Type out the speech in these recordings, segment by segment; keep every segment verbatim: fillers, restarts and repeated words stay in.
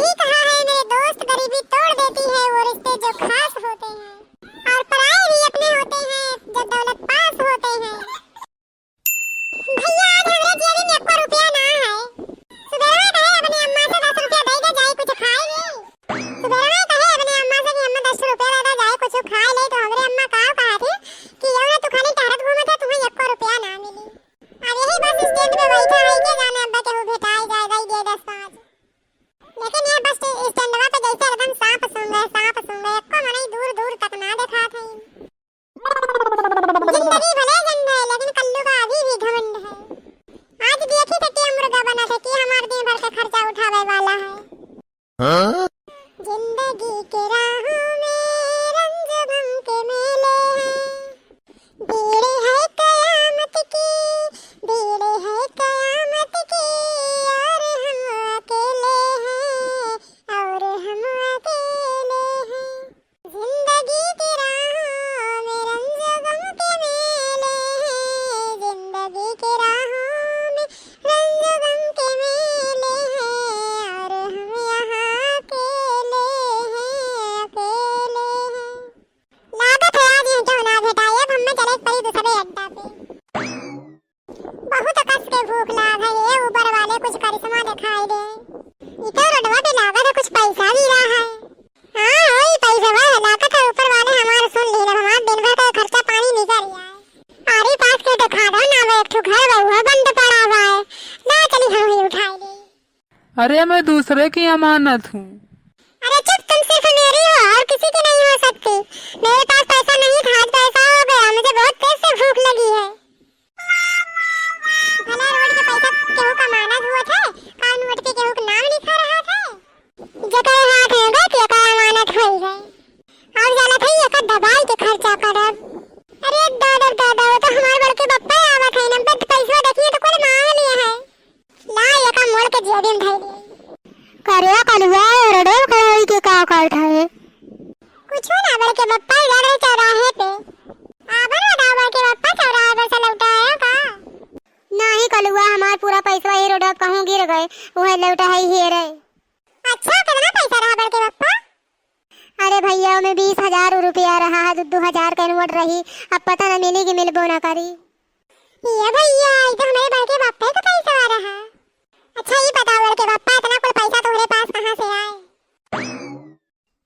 ठीक कहा है मेरे दोस्त, गरीबी तोड़ देती है वो रिश्ते जो खास होते हैं, और पराए भी अपने होते हैं जब दौलत पास होते हैं। भैया, आज हमरे जेबी में एको रुपया ना है। सुबेरवा कहे अपने अम्मा से दस रुपया दे दे, जाए कुछ खाए ले। सुबेरवा कहे अपने अम्मा से कि अम्मा, दस रुपया दे दे, जाए कुछ खाए ले। तो हमरे अम्मा का कहा थी कि "यो ना, तू खाली टहरत घूमत है, तुम्हें एको रुपया ना मिली।" अब यही बस स्टैंड पे बैठा है, के जाने अब्बा केहू भेटाए जाए, दे दे दस पाँच। लेकिन ये बस स्टैंडवा पे जैसे एकदम सांप सूंघे, सांप सूंघे, एको मनई दूर दूर तक ना देखात है। जिंदगी भले झंड है, लेकिन कल्लू का अभी भी घमंड है। आज देखी थे के मुर्गा बना थे, के हमार दिन भर का खर्चा उठावे वाला है। हाँ? जिंदगी के राहों में रंज गम के मेले हैं। भीड़ है कयामत की, भीड़ है कयामत की, और हम अकेले हैं, और हम अकेले हैं। जिंदगी की राहों में रंज गम के मेले हैं, जिंदगी की राहों में रंज गम के मेले हैं, और हम यहाँ अकेले हैं, अकेले हैं। लागत है आज इनके ना भेटाए, अब हमें चले के पड़ी दूसरे अड्डा पे। बहुत कस के भूख लाग है, ये ऊपर वाले कुछ करिश्मा दिखाई दे। इधर रोडवा पे लागत है कुछ पैसा गिरा है। हाँ, वही पैसा है, लागत है ऊपर वाले हमारे सुन ली, अब हमारे दिन भर का खर्चा पानी निकल गया है। अरे पास के दिखा दो ना, वो एक ठो घर बा, वो बंद पड़ा हुआ है। ना चली, हम ही उठाई ले। अरे, मैं दूसरे की अमानत हूँ। अरे चुप, तुम सिर्फ मेरी हो और किसी की नहीं हो सकती। मेरे पास पैसा नहीं था, आज पैसा हो गया। मुझे बहुत तेज से भूख लगी है। भला रोड के पैसा केहू का अमानत हुआ था? का नोट पे केहू का नाम लिखा रहा था? जेकर हाथ में गए, तेकर अमानत होई गए। अब जाला था, एकर दवाई के खर्चा करब। अरे दादा, दादा, वो तो हमार बड़के बप्पा आवत है, हम पे पैसा देखिए तो कोई मांग लिए है। ला, एका मोड़ के जेबी में धइ ले। करे कलुआ, रोडे खड़ाई के का करत है? कुछ ना, बड़के बप्पा लड़ रहे चौराहे पे। आवन बताओ, बड़के बप्पा चौराहे पर से लौटा आया का? नाही कलुआ, हमार पूरा पैसवा ही रोडे कहूँ गिर गए, वह लौटा है ही रहे। अच्छा, कितना पैसा रहा बड़के बप्पा? अरे भैया, ओमे बीस हजार रुपया रहा है, दो दो हजार के नोट रही, अब पता न मिली कि मिलबो न करी। ये भैया, ये तो हमारे बड़के बप्पा का पैसा रहा। अच्छा, ये बताओ बड़के बप्पा, इतना कुल पैसा तुम्हारे पास कहाँ से आए?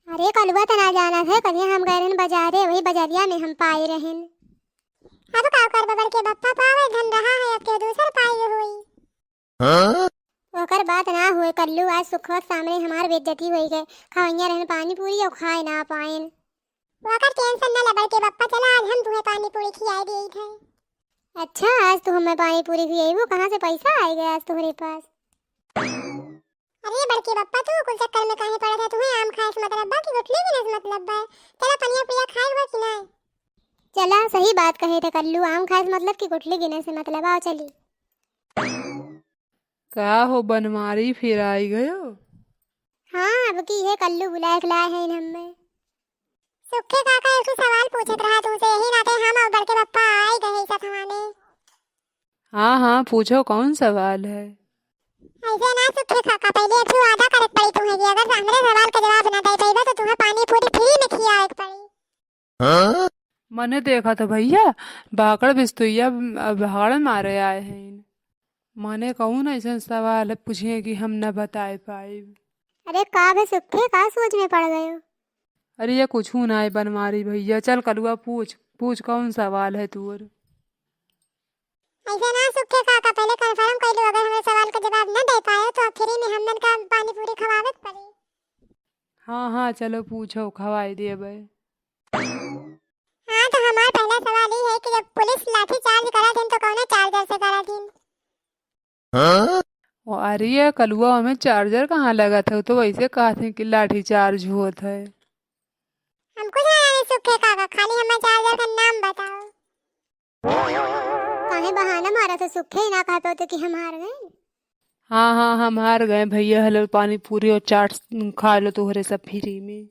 अरे कलुआ तो ना जाना है, कल हम गए रहन बाजारे, वही बजरिया में हम पाए रहन। अब का करबा बड़के बप्पा, पावे धन रहा है, अब के दूसर पाए हुई। हाँ? ओकर बात ना हुए कल्लू, आज सुखवा के सामने हमार बेइज्जती होई गए। खवैया रहन पानी पूरी और खाए ना पाएन। ओकर टेंशन न ले बड़के बप्पा, चला आज हम तुम्हें पानी पूरी खियाए देइत है। अच्छा, आज तू हमें पानी पूरी खियाइबू? कहाँ से पैसा आए गए आज तुम्हारे पास? अरे बड़के बप्पा, तू कुल चक्कर में काहे पड़त है? तुम्हें आम खाए से मतलब बा कि गुठली गिने से मतलब बा? चला पनिया पुड़िया खाए बा कि ना? चला, सही बात कहे थे कल्लू, आम खाए से मतलब कि गुठली गिने से मतलब। आओ चली। का हो बनवारी, फिर आई गयो? हाँ, अब की है कल्लू बुलाए के लाए हैं हमें। सुखे काका एक ठो सवाल पूछत रहा तुमसे, यही नाते हम और बड़के बप्पा आए गए सब हमारे। हाँ, हाँ, पूछो, कौन सवाल है? ऐसे ना सुखे काका, पहले एक ठो वादा करे के पड़ी तुम्हें कि अगर हमरे सवाल का जवाब ना दे पाइबा तो तुम्हें पानी पूरी फ्री में खियावे के पड़ी। हाँ? मने देखा तो भैया, बाकड़ बिस्तुइया भागड़ मारे आए हैं। मने कौन ऐसन सवाल है पूछिए कि हम न बताए पाइब? अरे का बे सुखे, का सोच में पड़ गयो? अरे ये कुछ ना है बनवारी भैया, चल कलुआ पूछ, पूछ कौन सवाल है तोर? ऐसे ना सुखे काका, पहले confirm कर लो, अगर हमारे सवाल का जवाब न दे पाए तो अब फ्री में हमन का पानी पूरी खवावे के पड़ी। हाँ, हाँ, चलो पूछो, खवाई देबे। हाँ, तो हमार पहला सवाल ई है कि जब पुलिस लाठी चार्ज करत हिन तो कौने चार्जर से करत हिन? हाँ? ओ, अरे ये कलुआ, हमें चार्जर कहाँ लगत है, तो वैसे कहत हैं कि लाठी चार्ज होत है। हम कुछ ना जाने सुखे काका, खाली हमें चार्जर का नाम बताओ। काहे बहाना मारा था सुखे, ना कह पाते कि हम हार गए। हाँ, हाँ, हम हार गए भैया, हेलो पानी पूरी और चाट खा लो तोहरे सब फ्री में।